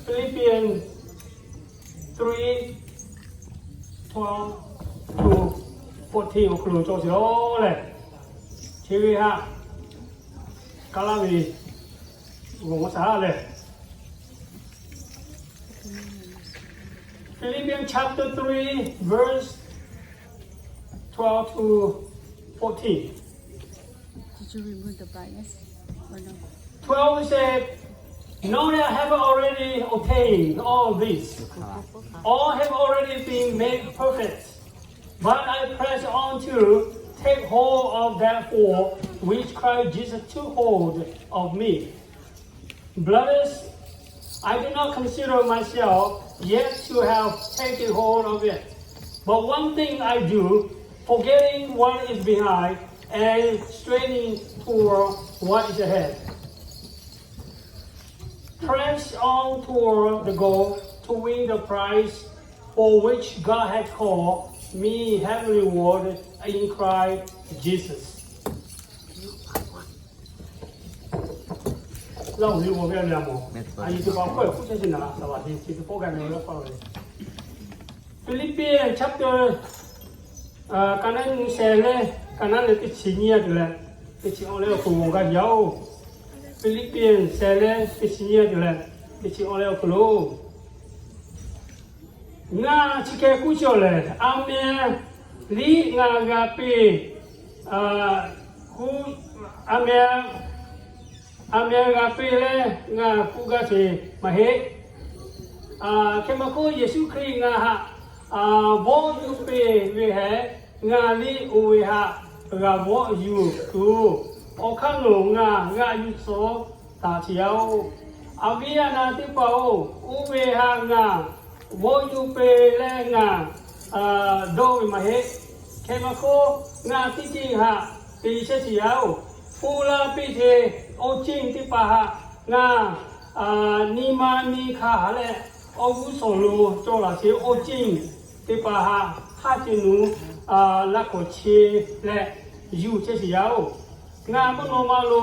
Philippians three, twelve to fourteen awˬ hk'aw lo cawˬ sheˍ lawˬ lehˬ, chi ve htaꞈ ka laˇ ve g'awˬ shaˍ lehˬ, Philippians chapter three, verse twelve to fourteen. Did you remove the brightness or no? Twelve said, "Now that I have already obtained all this, all have already been made perfect, but I press on to take hold of that for which Christ Jesus took hold of me." Brothers, I do not consider myself yet to have taken hold of it, but one thing I do, forgetting what is behind and straining toward what is ahead. Press on toward the goal to win the prize for which God has called me heavenward in Christ Jesus. လဝ်ႈလီဝေႃး မႅၼ်ႈမႅၼ်ႈမေႃး အယုၢ်တပႃႇ ၵေႃႈ ၶုၼ်းသႅၼ်းသၼႃႇ သႃႇဝႃႇ တေ တေ တေ ပေႃးၵၼ် ၼႆ လႄႈ ပေႃးလႄႈ Philippians chapter အာ ကၢၼ်း နွံ သႅၼ်လႄႈ ကၢၼ်း လႄႈ တဆံ နွံ တုၤလႄႈ တဆံ ဢေႃႈ လႄႈ ၵူႈ ဝူင်ႈ ၵႃႈယဝ်ႉ။ Philippians သႅၼ်လႄႈ တဆံ နွံ တုၤလႄႈ တဆံ ဢေႃႈ လႄႈ ၵူႈ လူဝ်ႇ Ngaˬ chi hkeh kuˉ cawˬ lehˬ, a meh liˇ ngaˬ g'a piˇ, a, kuˉ, a meh, a meh g'a piˇ leh ngaˬ kuˉ gaˇ sheˍ maˇ heˆ. A, hk'e maˇ k'oˆ, Yeˍsuˆ Hkriꞈ ngaˬ haꞈ, a, vawˆ yuˬ piˇ ve hehꞈ, ngaˬ liˇ oˇ ve haꞈ g'a vawˆ yuˬ tuˬ, awˬ hk'aˇ nawˬ ngaˬ g'aꞈ yuˬ tcuh taˍ sheˍ yaˇ-oˬ. A viˉ a naˍ teˇ hpaˍ-oˬ, oˇ ve haꞈ ngaˬ vawˆ yuˬ piˇ leh ngaˬ dawˇ ve maˇ heˆ. Hk'e maˇ k'oˆ, ngaˬ teˇ ceuˬ haꞈ te chehˇ sheˍ yaˇ-oˬ, pfuhˇ laˇ piˇ sheˍ awˬ ceuˬ teˇ hpaˍ haꞈ ngaˬ nyi ma nyi hkanˍ leh, awˬ g'uˇ suhˍ lo cawˬ laˬ sheˍ awˬ ceuˬ teˇ hpaˍ haꞈ hk'aˇ ceuˬ nuˬ laˇ k'awꞈ chehˇ leh yuˬ chehˇ sheˍ yaˇ-oˬ. Ngaˬ mvuhˇ naw ma lo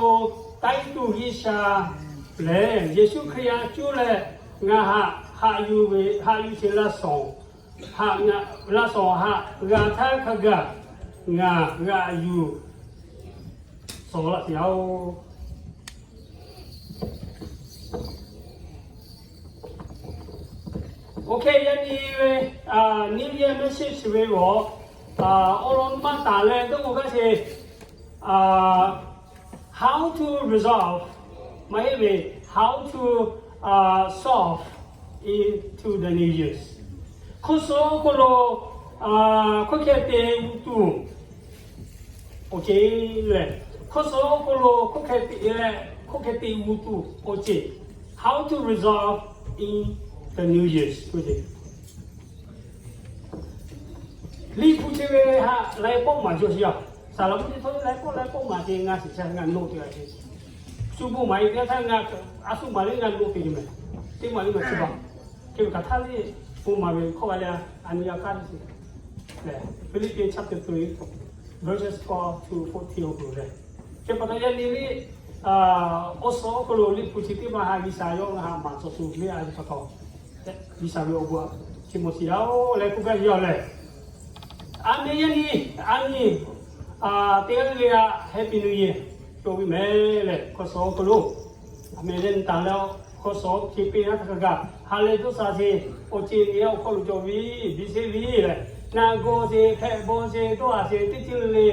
Tiˆtuꞈ G'uiˬsha lehˬ, Yeˍsuˆ Hkriꞈ a cuˇ leh ngaˬ haꞈ haꞈ yuˬ ve, haꞈ yuˬ sheˍ laˇ shawˍ, haꞈ ngaˬ laˇ shawˍ haꞈ g'a htaˇ hk'a gaˬ ngaˬ g'aꞈ yuˬ shawˍ laˇ sheˍ yaˇ-oˬ. Okay, yaꞈ nyi ve, a, New Year message ve g'awˬ, a, awˬ lawn maˇ taˍ leh dawˇ k'o gaˇ sheˍ, a, how to resolve maˇ heˆ ve, how to, a, solve into the New Year's. Hk'oˆ suhˍ awˬ hk'aw lo, a, hk'oˆ hkeh te g'uˇ tuˬ awˬ ceuˬ lehˬ, hk'oˆ suhˍ awˬ hk'aw lo hk'oˆ hkeh te leh hk'oˆ hkeh te g'uˇ tuˬ awˬ ceuˬ, how to resolve in the New Year's. Liꞈ hpu chi ve haꞈ laiˉ pawˆ maˍ jaw sheˍ yaˇ. Saˍ laˍ mvuhˇ teˇ htawˇ laiˉ pawˆ laiˉ pawˆ maˍ te ngaˬ shiˍ ca ngaˬ nawˬ te g'a sheˍ. Shu bon maˍ e teˇ htaˇ ngaˬ a shu maˍ leh ngaˬ nawˬ te ve mehˍ. Teˇ maˍ liˇ maˍ chi baˬ. Hk'e ve hk'aˬ htaˇ liˇ bon maˍ ve hkawˇ g'a leh a nyi g'a kaˇ sheˍ. Lehˬ, Philippians chapter three, verses twelve to fourteen awˬ hk'aw lo lehˬ, hk'e pa taw yaꞈ nyi liˇ, awˬ suhˍ awˬ hk'aw lo liꞈ hpu chi teˇ maˬ haꞈ G'uiˬsha yawˇ ngaˬ haꞈ maˍ tcuh tuˬ ve a nyi pa taw, G'uiˬsha ve awˬ bon a chi mawˬ shiˍ yaˇ-oˬ leh k'oˆ gaˇ yaˇ lehˬ, a meh yaˇ nyi, a nyi, teˇ g'aˇ le le a Happy New Year cawˬ ve mehˍ lehˬ, hk'aw suhˍ awˬ hk'aw lo a meh leh nyi taˍ leh, hk'aw suhˍ awˬ hk'e piˇ laˇ hk'aˬ kaꞈ ha lehˬ dawˇ sha sheˍ, awˬ ceuˬ ve awˬ hk'aw lo cawˬ ve biˇ sheˍ ve lehˬ, naˬ gawˬ sheˍ, hpehꞈ bawˬ sheˍ, dawˇ haˍ sheˍ, teˇ ceuˬ le le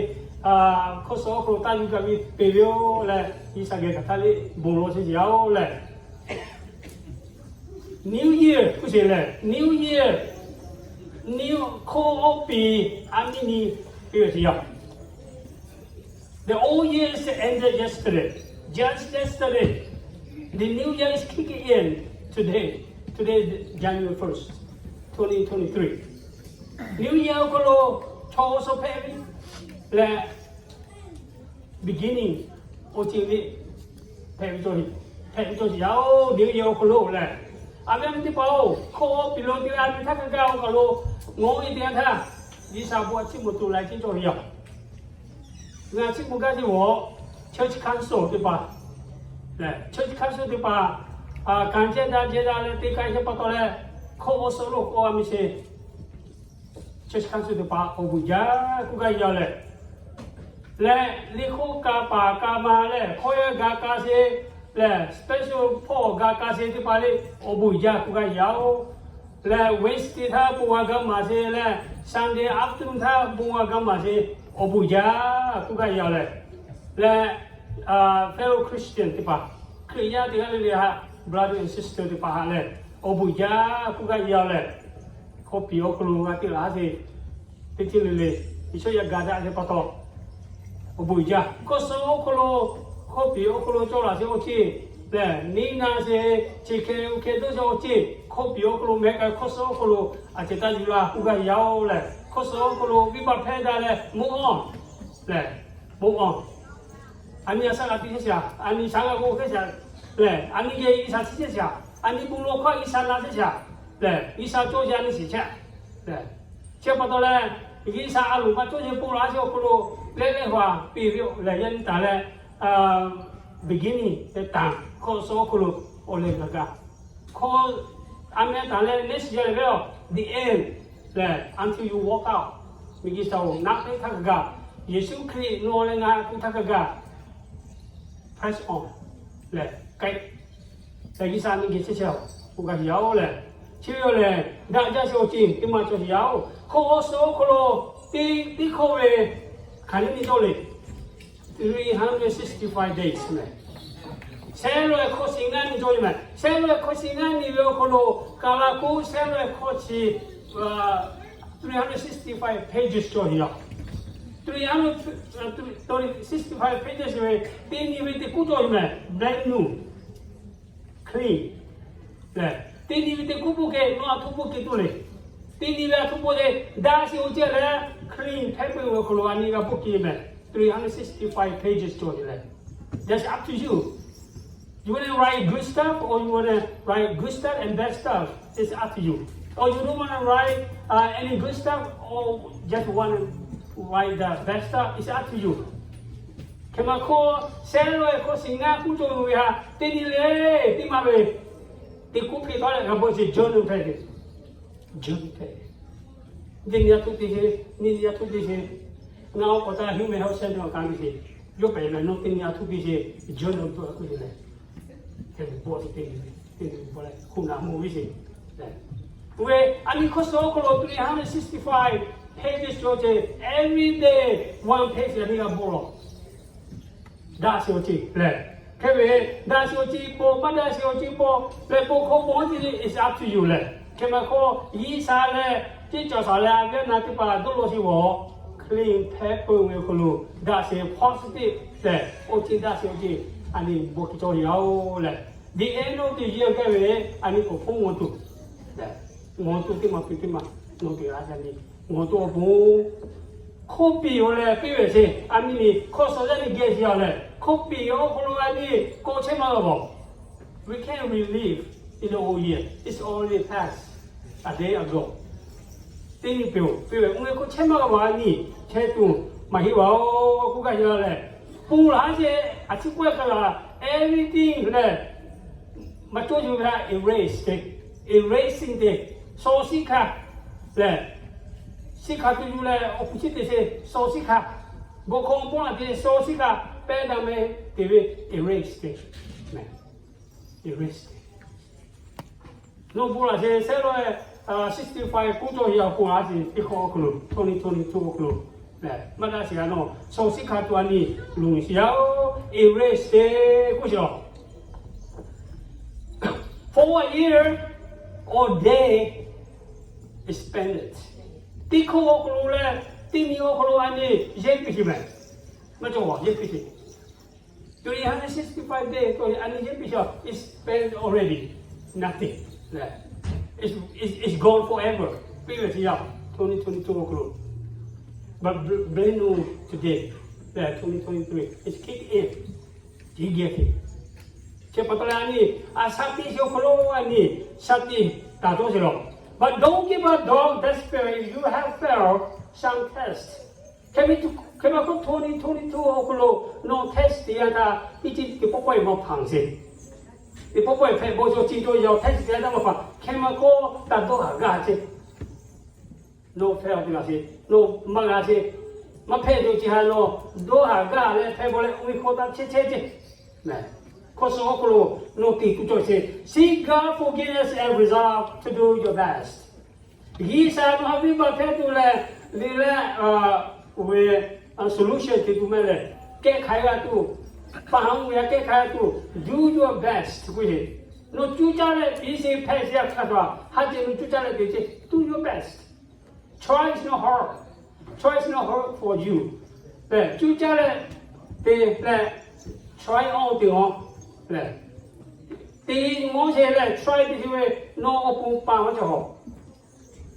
hk'aw suhˍ awˬ hk'aw lo taˇ yuˬ gaˇ ve peˬ ve-oˬ leh, G'uiˬsha geh hk'aˬ htaˇ liˇ bon lawˬ chehˇ sheˍ yaˇ-oˬ lehˬ, New Year k'oˆ sheˍ lehˬ, New Year, new hkawˇ awˇ piˍ a miˇ nyi piˇ ve teˇ yanˇ, the old year is ended yesterday, just yesterday. The new year is kicking in today. Today, January first, twenty twenty-three. New Year awˬ hk'aw lo chaw awˬ suhˍ hpehꞈ ve leh, beginning awˬ ceuˬ ve hpehꞈ ve cawˬ, hpehꞈ ve cawˬ sheˍ yaˇ-oˬ. New Year awˬ hk'aw lo lehˬ, a ve a miˇ teˇ hpaˍ-oˬ, hkawˇ awˇ piˍ lo te ve a miˇ htaˇ hk'a gaˇ awˬ kaˬ lo ngawˬ e teˇ yanˇ htaˇ, G'uiˬsha bon a chiˇ mvuh tuˬ laiˉ ceuˬ cawˬ ve yaˇ. Ngaˬ chiˇ mvuh gaˇ teˇ g'aˇ, church council teˇ hpaˍ, church council teˇ hpaˍ, kanˍ cehˇ daꞈ cehˇ daꞈ leh te k'ai chehˇ pa taw leh, hkawˇ awˬ suhˍ lo k'awꞈ a miˬ sheˍ. Church council teˇ hpaˍ awˬ bon jaˇ k'oˆ gaˇ yaw leh, leh liꞈ hk'oˆ ka paˍ ka ma leh hkawˇ yaˇ ga ka sheˍ leh special hpawˇ ga ka sheˍ teˇ hpaˍ le awˬ bon jaˇ k'oˆ gaˇ yaw leh, Wednesday htaˇ bon g'a gaˇ maˬ sheˍ leh, Sunday afternoon htaˇ bon g'a gaˇ maˬ sheˍ awˬ bon jaˇ k'oˆ gaˇ yaw leh, leh fellow Christian teˇ hpaˍ, Hkriꞈ yaˇ teˇ g'aˇ le le haꞈ, brother and sister teˇ hpaˍ haꞈ leh awˬ bon jaˇ k'oˆ gaˇ yaw leh, hkawˇ piˍ awˬ hk'aw lo g'a te laˬ sheˍ. Teˇ ceuˬ le le, Yeˍsuˆ yaˇ ga daꞈ ve pa taw awˬ bon jaˇ. Hkawˇ suhˍ awˬ hk'aw lo, hkawˇ piˍ awˬ hk'aw lo cawˬ laˬ sheˍ awˬ ceuˬ lehˬ, neˇ na sheˍ, chi hk'e oˇ hk'e dawˇ sheˍ awˬ ceuˬ, hkawˇ piˍ awˬ hk'aw lo mehˆ k'ai hkawˇ suhˍ awˬ hk'aw lo a ceh taˇ yuˬ laˇ k'oˆ gaˇ yaw leh, hkawˇ suhˍ awˬ hk'aw lo venˇbaˆ hpehˇ daꞈ leh mvuhˇ awˬ lehˬ, mvuhˇ awˬ a nyi a shaˉ g'a piˇ sheˍ shaˍ, a nyi shaˉ g'a g'aw sheˍ shaˍ lehˬ, a nyi geh G'uiˬsha chi sheˍ shaˍ, a nyi bon lawˬ hkawˇ G'uiˬsha na sheˍ shaˍ lehˬ, G'uiˬsha cawˇ yaˇ a nyi shiˍ chehˇ lehˬ, chi pa taw leh, G'uiˬsha a loˍ ma cawˇ sheˍ pon laˬ sheˍ awˬ hk'aw lo leh leh hpaˍ piˇ ve lehˬ, yaˇ nyi taˍ leh, beginning leh tanˍ hkawˇ suhˍ awˬ hk'aw lo awˬ lehˬ gaˬ gaˬ hkawˇ a meh taˍ leh next year leh ve a, the end lehˬ, until you walk out, miˬguiˬ shaˍ oˬ naˆ teˇ htaˇ kaꞈ gaˬ, Yeˍsuˆ Hkriꞈ nawˬ leh ngaˬ htaꞈ htaˇ kaꞈ gaˬ, press on lehˬ, k'ai lehˬ G'uiˬsha nyi geh chehˇ chehˇ-oˬ k'oˆ gaˇ sheˍ yaˇ-oˬ lehˬ, chi ve awˬ lehˬ daꞈ jaˇ sheˍ awˬ ceuˬ teˇ maˬ cawˬ sheˍ yaˇ-oˬ. Hkawˇ awˬ suhˍ awˬ hk'aw lo teˇ teˇ hkawˇ ve hk'aˬ neˇ nyi dawˇ le, three hundred sixty-five days meh. Shehˉ laweh hkawˇ shiˍ ngaˇ nyi cawˬ ve meh. Shehˉ laweh hkawˇ shiˍ ngaˇ nyi ve awˬ hk'aw lo, kaˍ laˍ k'o shehˉ laweh hkawˇ shiˍ, three hundred sixty-five pages cawˬ sheˍ yaˇ. Three hundred sixty-five pages ve, teˇ nyi ve teˇ kuˉ cawˬ ve meh, brand new, clean lehˬ, teˇ nyi ve teˇ kuˉ bvuhˆ keh nawˬ a htoꞈ bvuhˆ keh tuˬ le. Teˇ nyi ve a htoꞈ bvuhˆ le, daꞈ sheˍ awˬ ceuˬ lehˬ clean hpehꞈ peuˬ ve awˬ hk'aw lo a nyi g'a bvuhˆ keh meh, three hundred sixty-five pages cawˬ sheˍ lehˬ. That's up to you. You want to write good stuff or you want to write good stuff and bad stuff? It's up to you. Or you don't want to write uh, any good stuff or just want to write the bad stuff? It's up to you. Hk'e maˬ hkawˇ shehˉ laweh hkawˇ shiˍ ngaˇ kuˉ cawˬ ve htaꞈ teˇ nyi le, teˇ maˬ ve teˇ kuˉ hpeꞈ taw leh g'a bvuhˆ sheˍ, journal hpehꞈ ve, journal hpehꞈ ve. Teˇ nyi a htoꞈ te sheˍ, nyi nyi a htoꞈ te sheˍ, ngaˬ awˬ k'awꞈ taˇ huˉ meh hawˉ shehˉ nyi awˬ ka ve sheˍ, yawˇ pehꞈ leh nawˬ teˇ nyi a htoꞈ te sheˍ, journal hpehꞈ k'oˆ sheˍ leh, hk'e bvuhˆ teˇ nyi, teˇ nyi bvuhˆ leh hk'oˆ naꞈ mawˬ ve sheˍ. Ve a nyi hkawˇ suhˍ awˬ hk'aw lo three hundred sixty-five pages cawˬ ceh, every day one page a nyi g'a bvuhˆ lawˬ. Daꞈ sheˍ awˬ ceuˬ lehˬ, hk'e ve daꞈ sheˍ awˬ ceuˬ paw, maˇ daꞈ sheˍ awˬ ceuˬ paw leh, bon hkawˇ bon teˇ ceuˬ, it's up to you lehˬ. Hk'e maˬ hkawˇ G'uiˬsha leh ceˇ cawˬ shaˍ leh a ve a na teˇ hpaˍ dawˇ law sheˍ g'awˬ, clean hpehꞈ peuˬ ve awˬ hk'aw lo daꞈ sheˍ hpawˇ suhˉ teˇ lehˬ, awˬ ceuˬ daꞈ sheˍ awˬ ceuˬ a nyi bon hk'e cawˬ yaˇ-oˬ lehˬ, the end of the year gaˇ ve a nyi k'awꞈ hpfuhˇ mawˬ tuˬ lehˬ, mawˬ tuˬ teˇ maˬ piˇ teˇ maˬ nawˬ te g'a ca nyi, mawˬ tuˬ awˬ bon hkawˇ piˍ-oˬ leh piˇ ve sheˍ. A nyi nyi hkawˇ suhˍ yaˇ nyi geh sheˍ a lehˬ, hkawˇ piˍ awˬ hk'aw lo a nyi kawꞈ chehˇ maˇ g'a bawˬ. We can't relive in the old year. It's already past a day ago. Teˇ nyi piˍ-oˬ piˇ ve, oˇ ve hkawˇ chehˇ maˇ g'a bawˬ, a nyi chehˇ tuˬ maˇ heˆ ve-oˬ k'oˆ gaˇ sheˍ a lehˬ, pon laˬ sheˍ, a ciˉ k'oˆ kaꞈ laˬ, everything lehˬ maˇ cawˇ yuˬ ve htaꞈ erase te, erasing te, shaw shiˉ hkanˇ lehˬ, shiˉ hkanˇ tuˬ yuˬ leh awˬ hpu chi te sheˍ shaw shiˉ hkanˇ, bon hkawˇ bon a te shaw shiˉ hkanˇ pehˇ daꞈ meh te ve erase te, erase te. Nawˬ bon laˬ sheˍ, shehˉ laweh sixty-five kuˉ cawˬ yaˇ awˬ pon a sheˍ teˇ hk'awꞈ awˬ hk'aw lo, twenty twenty-two awˬ hk'aw lo lehˬ, maˇ daꞈ sheˍ a nawˬ shaw shiˉ hkanˇ tuˬ a nyi loˬ sheˍ yaˇ-oˬ, erase te k'oˆ sheˍ a. For a year or day expended. Teˇ hkawꞈ awˬ hk'aw lo leh teˇ nyi awˬ hk'aw lo a nyi yehˇ piˇ sheˍ meh. Maˇ cawˬ a, yehˇ piˇ sheˍ. Three hundred sixty-five days a nyi yehˇ piˇ sheˍ, it's spent already. Nothing. It's, it's, it's gone forever. Piˇ ve sheˍ yaˇ, twenty twenty-two awˬ hk'aw lo. But brand new today, twenty twenty-three, it's kick in. Chi geh te. Chi pa taw leh a nyi, a shaˍ tiꞈ sheˍ awˬ hk'aw lo a nyi, shaˍ tiꞈ taˍ dawˇ sheˍ lawˬ. But don't give up, don't despair if you have failed some test. Hk'e ve, hk'e ve k'o twenty twenty-two awˬ hk'aw lo nawˬ test te yaˇ htaˇ teˇ ceuˬ teˇ pawˆ pawˆ-e maˇ hpanˍ sheˍ. Teˇ pawˆ pawˆ hpehꞈ bawˬ cawˬ, chi cawˬ yaꞈ hpehꞈ chi te a taˇ maˇ pa, hkeh ma k'o taˇ dawˇ haˍ gaˇ ceˇ. Nawˬ hpehꞈ a te laˬ sheˍ, nawˬ maˇ g'a sheˍ. Maˇ hpehꞈ tuˬ chi htaꞈ nawˬ dawˇ haˍ gaˇ leh hpehꞈ bawˬ leh, oˇ ve hk'aw taˇ chehˇ chehˇ ceˇ. Hk'aw suh awˬ hk'aw lo nawˬ teꞈ tuˬ cawˬ sheˍ. Seek God forgiveness and resolve to do your best. G'uiˬsha nawˬ ha viˉ baˬ hpehꞈ tuˬ leh, le leh, oˇ ve solution teꞈ tuˬ meh lehˬ, kehˉ hk'aˬ g'a tuˬ, pa ha ve a kehˉ hk'aˬ g'a tuˬ, do your best k'oˆ ve. Nawˬ cuˇ caˇ leh piˇ sheˍ hpehꞈ sheˍ a hk'aˬ htaꞈ ha ceh nawˬ cuˇ caˇ leh te ceˇ, do your best. Try is not hard. Try is not hard for you. Lehˬ cuˇ caˇ leh te leh, try awˬ te a lehˬ, te mawˇ sheˍ leh try te sheˍ ve, nawˬ awˬ pon pa maˇ cawˬ hawˬ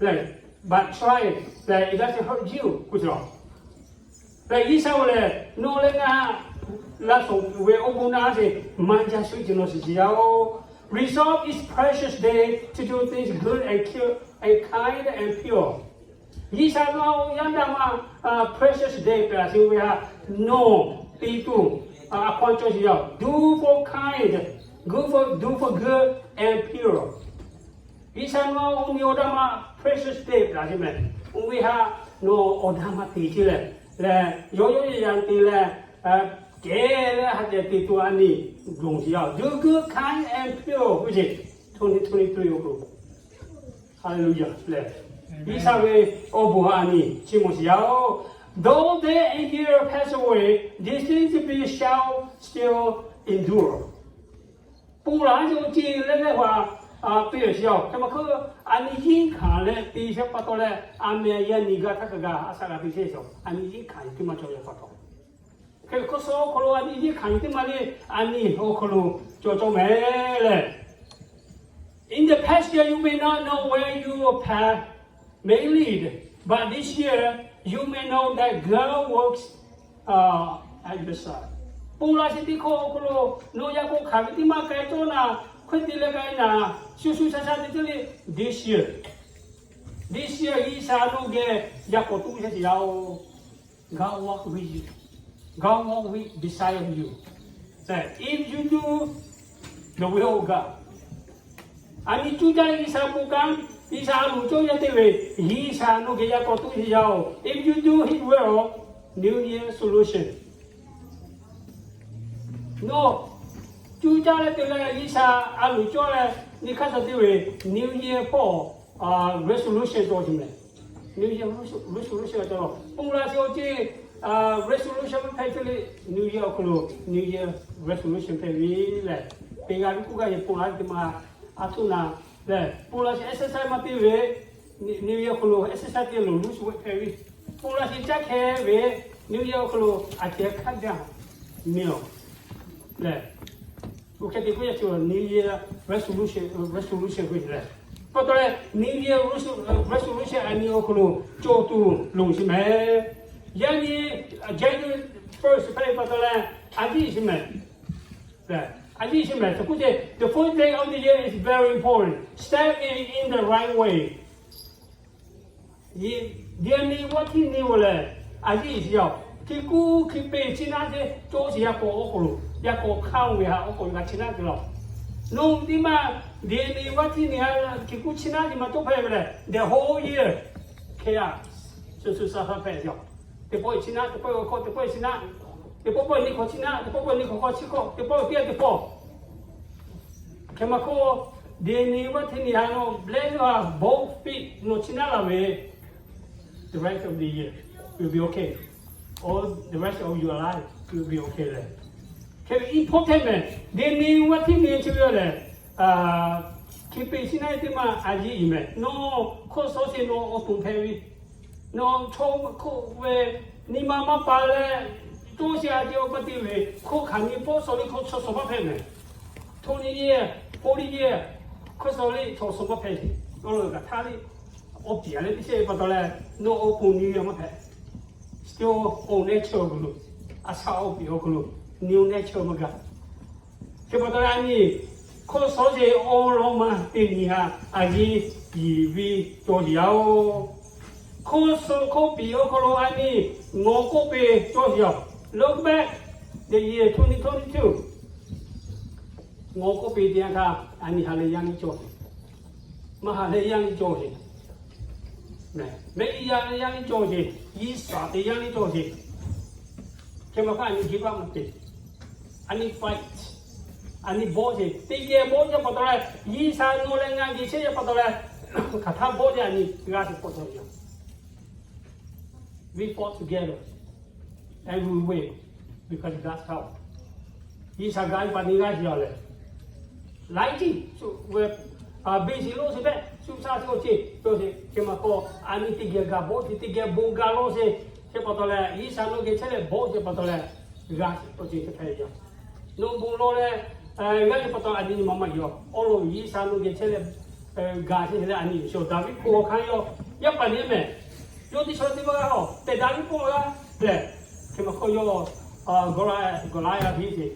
lehˬ, but try lehˬ, it doesn't hurt you k'oˆ ve. Lehˬ G'uiˬsha lehˬ, nawˬ leh ngaˬ laˇ shawˍ ve awˬ bon naˆ sheˍ maˇ jaˇ shuˍ ce nawˬ shiˍ ce yaˇ oˬ. Resolve each precious day to do things good and pure, and kind and pure. G'uiˬsha nawˬ yaˇ daꞈ ma precious day pehꞈ la sheˍ ve htaꞈ nawˬ te tuˬ a hk'aw cawˬ sheˍ yaˇ oˬ. Do for kind, good for, do for good and pure. G'uiˬsha nawˬ oˇ miˬ awˬ daꞈ ma precious day pehꞈ la sheˍ meh. Oˇ ve htaꞈ nawˬ awˬ daꞈ ma te ce leh, lehˬ yawˇ yawˇ yaˇ yaˇ te leh, kehˬ leh ha ceh te tuˬ a nyi loˬ sheˍ yaˇ oˬ. Do good, kind and pure k'oˆ ce. Twenty twenty-three awˬ hk'aw lo, Hallelujah lehˬ, G'uiˬsha ve awˬ bon htaꞈ a nyi chi mawˬ sheˍ yaˇ oˬ. Though day and year pass away, these things we shall still endure. Ponˬ laˬ ce awˬ ceuˬ leh leh htaꞈ piˇ sheˍ yaˇ oˬ. Hk'e maˇ hk'oˆ, a nyi yinˉ hkanˍ leh te sheˍ pa taw leh, a meh yaˇ nyi gaˇ htaˇ kaꞈ g'a a shaꞈ g'a te sheˍ yaˇ oˬ. A nyi yinˉ hkanˍ teˇ maˇ cawˬ yaˇ pa taw. Hk'e hk'aw suh awˬ hk'aw lo a nyi yinˉ hkanˍ teˇ maˇ le, a nyi awˬ hk'aw lo cawˬ cawˬ meh lehˬ, in the past year you may not know where your path may lead, but this year you may know that God works, uh, at your side. Ponˬ laˬ sheˍ teˇ hkawˇ awˬ hk'aw lo nawˬ yaꞈ k'aw hkanˍ ve teˇ maˇ k'ai cawˇ naˍ, hk'e te leh k'ai naˍ, shu shu sha sha te teˇ le, this year, this year G'uiˬsha nawˬ geh yaꞈ k'aw tuˬ sheˍ yaˇ oˬ. God walk with you. God walk with, beside of you. If you do the will of God, a nyi cuˇ caˇ leh G'uiˬsha bon kanˉ, G'uiˬsha a loˍ cawˇ yaˇ te ve, G'uiˬsha nawˬ geh yaꞈ k'aw tuˬ sheˍ yaˇ oˬ. If you do His will, New Year resolution. Nawˬ cuˇ caˇ leh te leh G'uiˬsha a loˍ cawˇ leh nyi hk'aˇ suh te ve, New Year hpawˇ resolution cawˬ ce meh. New Year resolution cawˬ law. Ponˬ laˬ sheˍ awˬ ceuˬ resolution maˇ hpehꞈ ce le. New Year awˬ hk'aw lo New Year resolution hpehꞈ ve lehˬ, teˇ g'aˇ ve k'oˆ gaˇ yehˬ ponˬ laˬ te ma a htoˆ naˍ lehˬ, ponˬ laˬ sheˍ exercise maˇ te ve, New Year awˬ hk'aw lo exercise te loˬ luˇ shu ve hpehꞈ ve. Ponˬ laˬ sheˍ caˇ hkeh ve, New Year awˬ hk'aw lo a ceh hkaˇ jaˇ meh lehˬ, oˇ hk'e te k'oˆ yaˇ chi New Year resolution, resolution k'oˆ lehˬ, pa taw leh New Year resolution a nyi awˬ hk'aw lo cawˬ tuˬ loˬ sheˍ meh. Yaˇ nyi January first hpehꞈ pa taw leh, a nyi sheˍ meh. A nyi sheˍ meh, the first day of the year is very important. Step in in the right way. Yaꞈ nyi vaˇ htiˇ nyi-o lehˬ, a nyi sheˍ yaˇ oˬ. Hk'e kuˉ hk'e peˇ chi naˉ te cawˇ sheˍ yaˇ k'awꞈ awˬ hk'aw lo, yaˇ k'awꞈ hk'aˇ ve ha awˬ hk'aw lo g'a chi naˉ te laˇ. Nawˬ teˇ maˇ yaꞈ nyi vaˇ htiˇ nyi ha hk'e kuˉ chi naˉ te maˇ cawˇ hpehꞈ ve lehˬ, the whole year hk'e a shu shu sha sha hpehꞈ yaˇ oˬ. Teˇ pawˆ chi naˉ, teˇ pawˆ awˬ hk'aw, teˇ pawˆ chi naˉ, teˇ pawˆ pawˆ nyi hk'awꞈ chi naˉ, teˇ pawˆ pawˆ nyi hk'awꞈ hk'aw chi hk'awꞈ, teˇ pawˆ teˇ g'aˇ teˇ pawˆ. Hk'e maˇ hk'oˆ, yaꞈ nyi vaˇ htiˇ nyi ha nawˬ blehˇ ve a both feet nawˬ chi naˉ laˬ ve, the rest of the year will be okay. Or the rest of your life will be okay lehˬ, hk'e ve important meh. Yaꞈ nyi vaˇ htiˇ nyi chi ve lehˬ, hk'e peˇ chi naˉ teˇ maˇ a nyi meh. Nawˬ hk'aw suh sheˍ nawˬ awˬ to hpehꞈ ve, nawˬ chaw hk'oˆ ve nyi ma maˇ pa leh, toˇ sheˍ a te awˬ pa te ve, hk'oˆ hkanˍ nyi pawˆ suh ve hk'aw chaw suh maˇ hpehꞈ meh. Twenty year, forty year hk'aw suh le chaw suh maˇ hpehꞈ sheˍ. Nawˬ lo kaꞈ htaˇ le awˬ piˍ a leh teˇ sheˆ pa taw leh, nawˬ awˬ pon nyi ve maˇ hpehꞈ. Still old nature lo, a shaꞈ awˬ piˍ awˬ hk'aw lo new nature maˇ gaˬ. Hk'e pa taw leh a nyi hk'aw suh sheˍ awˬ lawn ma teˇ nyi ha a nyi yiˍ ve cawˬ sheˍ yaˇ oˬ. Hk'aw suh hk'oˆ piˍ awˬ hk'aw lo a nyi ngawˬ k'oˆ peˇ cawˬ sheˍ yaˇ oˬ. Look back the year twenty twenty-two. Ngaw k'oˆ piˇ teˇ yanˇ htaˇ, a nyi ha leh yaˇ nyiˇ cawˬ sheˍ, maˇ ha leh yaˇ nyiˇ cawˬ sheˍ, mehˆ iˉ yaˇ leh yaˇ nyiˇ cawˬ sheˍ, G'uiˬsha te yaˇ nyiˇ cawˬ sheˍ. Hk'e ma hk'aˇ a nyi give up maˇ te. A nyi fight, a nyi bawˆ sheˍ. Teˇ geh bawˆ yaˇ pa taw leh, G'uiˬsha nawˬ leh ngaˬ geh chehˇ yaˇ pa taw leh, hk'aˬ htaˇ bawˆ yaˇ a nyi g'a tuˬ k'awꞈ cawˬ ve yoˬ. We fought together and we win because God's help. G'uiˬsha ga ve pa ni g'a shiˍ yaˇ lehˬ, laiˉ ceuˬ ve beˬ shiˍ lo sheˍ tehꞈ shu sha sheˍ awˬ ceˬ cawˬ sheˍ. Hk'e ma hk'aˇ a nyi teˇ geh gaˬ bawˆ sheˍ, teˇ geh bon ga lawˇ sheˍ. Hk'e pa taw leh, G'uiˬsha nawˬ geh chehˇ leh bawˆ sheˍ pa taw leh, g'a awˬ ceˬ hk'e hpehꞈ ve yoˬ. Nawˬ bon lawˬ leh g'a ve pa taw a nyi nyi ma maˇ yaw. Awˬ lawn G'uiˬsha nawˬ geh chehˇ leh gaˬ sheˍ leh a nyi yoˬ. Daˍviˆ hk'oˆ awˬ hk'aˇ yawˇ yaˇ paˍ nyi mehˍ. Yawˇ teˇ chaw teˇ maˇ g'a haw tehꞈ Daˍviˆ hk'oˆ g'a lehˬ, hk'e ma hk'aˇ yawˇ Gawˇlaˆ, Gawˇlaˆyaˇ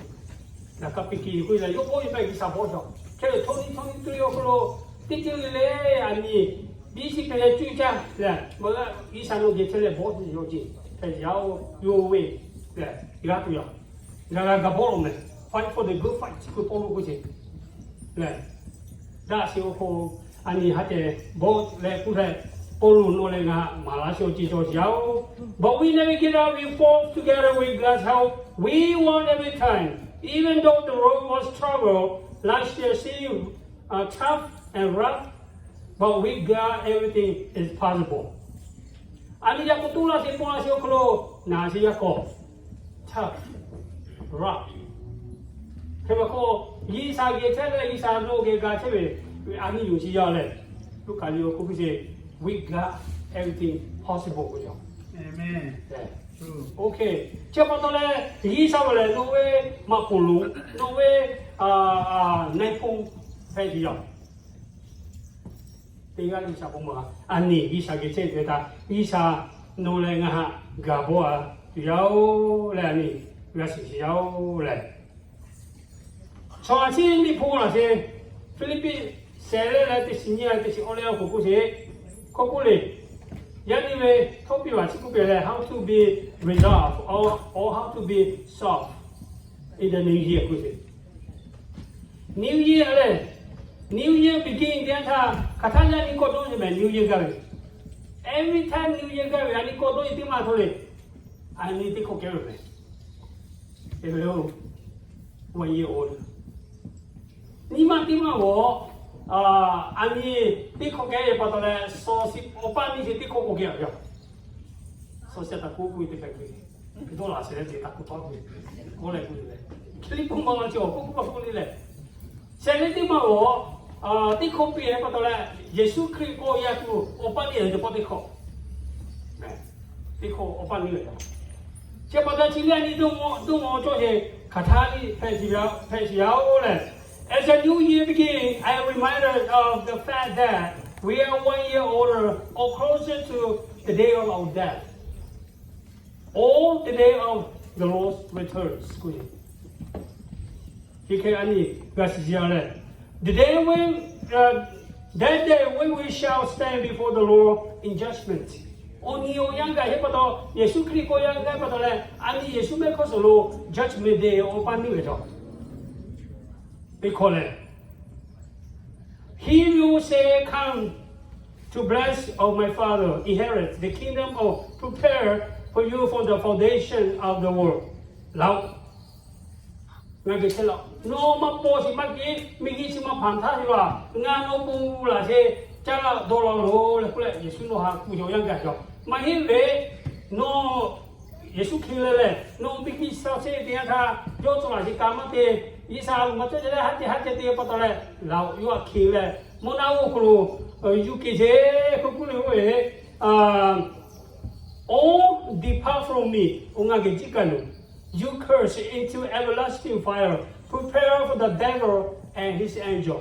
htaꞈ piˇ ki k'oˆ leh, yawˇ bawˆ ve mehˆ G'uiˬsha bawˆ cawˬ. Hk'e leh htawˇ nyi htawˇ nyi tuˬ ve awˬ hk'aw lo teˇ ceuˬ le le a nyi biˇ chi hk'e leh cuˇ caˇ leh, maˇ g'a G'uiˬsha nawˬ geh chehˇ leh bawˆ sheˍ awˬ ceˬ hpehꞈ yaˇ-oˬ, yawˇ ve lehˬ g'a tuˬ yaˇ. G'a g'a g'a bawˆ lo mehˍ. Fight for the good fight k'oˆ Pawˇluꞈ k'oˆ sheˍ lehˬ, daꞈ sheˍ awˬ hk'aw a nyi ha tehꞈ bawˆ leh k'oˆ leh, Pawˇluꞈ nawˬ leh ngaˬ maˍ laˇ sheˍ awˬ ceˬ cawˬ sheˍ yaˇ-oˬ. But we never give up. We fought together with God's help. We won every time. Even though the road was troubled, last year seemed tough and rough, but with God everything is possible. A nyi yaˇ k'o toˇ laˇ sheˍ pawˆ laˇ sheˍ awˬ hk'aw lo ngaˬ sheˍ yaˇ k'awꞈ tough, rough. Hk'e ma hk'aˇ G'uiˬsha geh chehˇ leh G'uiˬsha nawˬ geh ga chehˇ ve, a nyi yoˬ sheˍ yaˇ lehˬ, Luˉkaꞈ liꞈ awˬ hk'aw k'oˆ sheˍ, with God everything possible k'oˆ ve yoˬ. Oˇ hk'e chi pa taw leh, G'uiˬsha ve lehˬ nawˬ ve maꞈ poˍ lonˉ, nawˬ ve na hpu hpehꞈ ve yoˬ. Teˇ g'aˇ G'uiˬsha k'oˆ ma, a nyi G'uiˬsha geh chehˇ ve htaꞈ G'uiˬsha nawˬ leh ngaˬ haꞈ gaˬ bawˆ a tuˬ yaˇ-oˬ leh, a nyi g'a shiˍ shiˍ yaˇ-oˬ leh, chaw a ciˉ Liꞈ hpu laˬ sheˍ. Hpiˇliˇpiˆ shehˍ leh leh teˇ shiˍ nyiˇ leh teˇ shiˍ awˇ leh awˬ hk'oˆ k'oˆ sheˍ. K'oˆ k'oˆ le, yaˇ nyi ve htawˇ piˇ laˬ chi k'oˆ piˇ leh, how to be resolved or how to be solved in the new year k'oˆ sheˍ. New year lehˬ, new year begin teˇ yanˇ htaˇ hk'aˬ htaˇ yaˇ nyi kawˆ dawˇ nyi mehˍ new year gaˇ ve. Every time new year gaˇ ve a nyi kawˆ dawˇ nyi teˇ maˇ htawˇ le, a nyi teˇ hkawˇ kehˉ ve mehˍ. One year old. Nyi ma teˇ maˇ g'awˬ, a nyi teˇ hkawˇ kehˉ ve pa taw leh, shaw shiˍ awˬ paˇ nyi sheˍ teˇ hkawˇ k'oˆ kehˉ ve yoˬ. Shaw shiˍ taꞈ k'oˆ k'oˆ ve teˇ hpehꞈ ve, dawˇ laˬ shehˍ leh teˇ taꞈ k'oˆ tawˆ ve, k'oˆ leh k'oˆ leh, hkiˇ liˇ k'oˆ ma la chi awˬ k'oˆ k'oˆ k'oˆ le lehˬ, shehˍ leh teˇ maˇ g'awˬ, teˇ hkawˇ piˇ ve pa taw leh, Yeˍsuˆ Hkriꞈ k'awꞈ yaˇ tuˬ awˬ paˇ nyi ve teˇ pawˆ teˇ hkawˇ, teˇ hkawˇ awˬ paˇ nyi ve yoˬ. Chi pa taw chi lehˬ a nyi dawˇ maw dawˇ maw cawˇ sheˍ hk'aˬ htaˇ le hpehꞈ shiˍ yaˇ-oˬ lehˬ, as the new year begin, I am reminded of the fact that we are one year older or closer to the day of our death or the day of the Lord's returns. Chi hk'e a nyi g'a shiˍ shiˍ a lehˬ, the day when, that day when we shall stand before the Lord in judgment. Awˬ nyi awˬ yanˇ gaˬ heˆ pa taw, Yeˍsuˆ Hkriꞈ k'awꞈ yaˇ gaˇ pa taw leh, a nyi Yeˍsuˆ mehˆ hkawˇ suhˍ lo judgment day awˬ paˇ nyi ve cawˬ. Teˇ hkawˇ lehˬ, He will say, come to bless of my Father, inherit the kingdom of prepare for you from the foundation of the world. Laˬ-oꞈ, ngaˬ geh chehˇ laˬ-oꞈ. Nawˬ maˇ paw sheˍ maˇ kehˉ, miˬguiˬ chi ma hpanˍ htaˇ ve laˬ, ngaˬ nawˬ bon laˬ sheˍ, caˇ laˬ dawˇ laˬ loˬ leh k'oˆ leh, Yeˍsuˆ nawˬ htaꞈ kuˬ yawˬ yanˇ gaˬ cawˬ. Maˇ heˆ ve, nawˬ Yeˍsuˆ hk'e leh lehˬ, nawˬ miˬguiˬ chi shaw chehˇ ve teˇ yanˇ htaˇ, yawˇ cawˬ laˬ sheˍ kaꞈ maˇ te, G'uiˬsha a loˍ maˇ cawˇ ceh leh haˉ ceh haˉ ceh te pa taw leh, laˬ-oꞈ, yawˇ htaꞈ hk'e leh mvuhˇ naw g'awˇ awˬ hk'aw lo yuˬ kehˬ sheˍ k'oˆ k'oˆ le k'oˆ ve, All depart from me, awˬ ngaˬ geh jiˇ kaˬ loˬ, you curse, into everlasting fire, prepare for the devil and his angel.